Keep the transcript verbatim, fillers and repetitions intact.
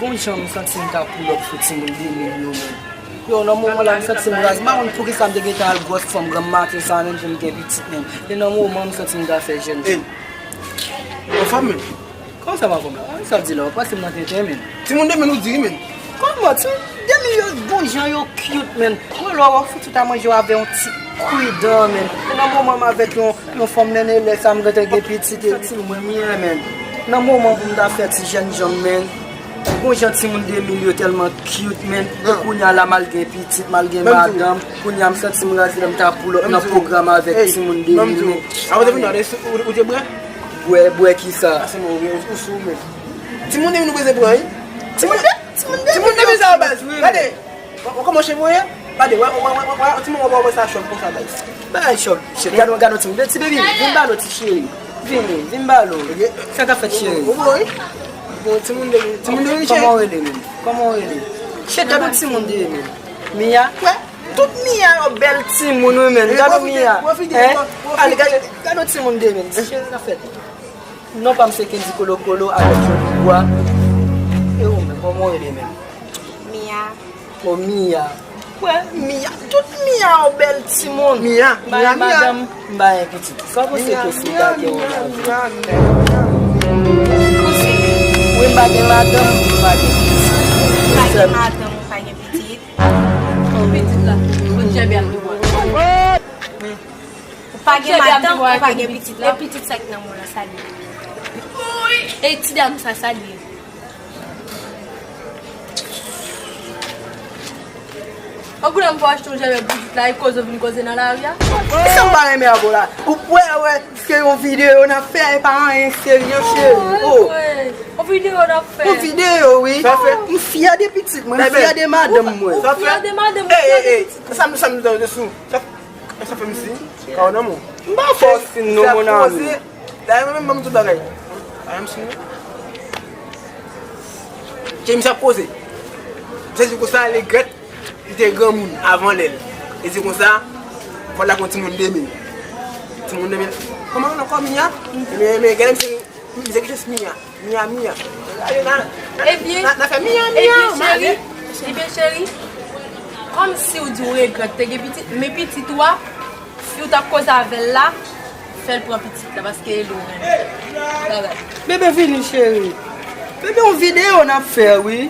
Yon jan m santi m ta pull up sou timoun de mil yo, menm. Yo, nan moman la, m santi m raz. M pa konn poukisa m te gentan al gwòs fanm granm maten sa a, menm jan m gen pitit, menm. E nan moman, m santi m ta fè jèn jan. Anfòm, menm. Kòman sa, m anfòm? Sa w di la, w pase m nan tenten, menm. Timoun de mil ou di, menm. Kòman? Timoun de mil yo bon jan, yo cute, menm. Mwen, lè w fouti ta manje w avè yon ti kwidan, menm. E nan moman m avèk yon, yon fanm, menm, e lè sa, m gentan gen pitit, e santi m mwen miyè, menm. Nan moman pou m ta fè ti jèn jan m, menm. Bon jan timoun de mil yo tèlman cute, menm. E kounye a la, m al gen pitit, m al gen madanm. Kounye a, m santi m raz lè m ta pull up nan pwogram avèk timoun de mil, menm. Avan te vin la, ou, ou te bwè? Bwè, bwè ki sa? Pase mwen, ou, ou sou, menm. Timoun de mil nou bezwen pran, wi. Timoun de, timoun de mil sa yo baz. Gade, w, w kòman cheve w ye? Gade, w, w, w, w, w, timoun w, w, w, sa chòk konsa, baz. Bagay chòk, cheri. Gade, gade, timoun de, ti baby, vin ba nou, ti cheri. Vin, vin ba nou. Sa k ap fèt, cheri? Ou bon, wi? Bon, timoun de mil, timoun de mil, cheri. Kòman w rele, menm? Kòman w rele? Cheri, gade yon timoun de mil. Mia? Kwè? Tout Mia yo bèl timoun, wi, menm. Gade yon Mia. Hein? Ale, gade, gade yon timoun de mil. Cheri, sa k ap fèt? Non pa m se Kendy Kolokolo avèk Joli Bwa. E ou menm, kòman w rele menm? Mia. O Mia. Kwè, Mia. Tout Mia yo bèl timoun. Mia, Mia, Mia. M pa gen madanm, m pa gen pitit. Sa w panse ke si w ta gen yon lavi? Wi, m pa gen madanm, m pa gen pitit. M pa gen madanm, m pa gen pitit. Pitit la, kot Jèbè ap di bwa? Ou pa gen madanm, ou pa gen pitit la. E pitit sa k nan men w la, sa l ye? E ti dam sa, sa l ye? An koulè m fò achte yon jèlè pou pitit la, e koze w vin koze nan lari a. Sa m pa renmen avè w la. Ou wè, wè, se yon videyo n ap fè, e pa anyen serye, cheri. Oh. Yon videyo n ap fè. Yon videyo, wi. Sa fè. M fyè de pitit mwen, m fyè de madanm mwen. Ou fyè de madanm, ou fyè de pitit. Sa m, sa m, sa m, sa m, sa m, sa fè m si, ka w nan mwen. M pa fè w si non, mon ami. Dayè, mwen menm, ban m tout bagay. Pa janm si non. James ap koze. Misye di konsa, li regrèt li te granmoun avan lè l. Li di konsa, fò l ak yon timoun de mil. Timoun de mil. Kòman l ankò, Mia? Men, men, gade misye, misye ki jis Mia. Mia, Mia. Gade, nan, nan, ebyen, nan, nan fè Mia, Mia, ebyen, cheri, ebyen, cheri, kòmsi w di w regrèt te gen pitit, men pitit ou a, si w t ap koze avè l la, fè l pran pitit la, paske e lou menm. Bye bye. Bebe, vini, cheri. Bebe, yon videyo n ap fè, wi.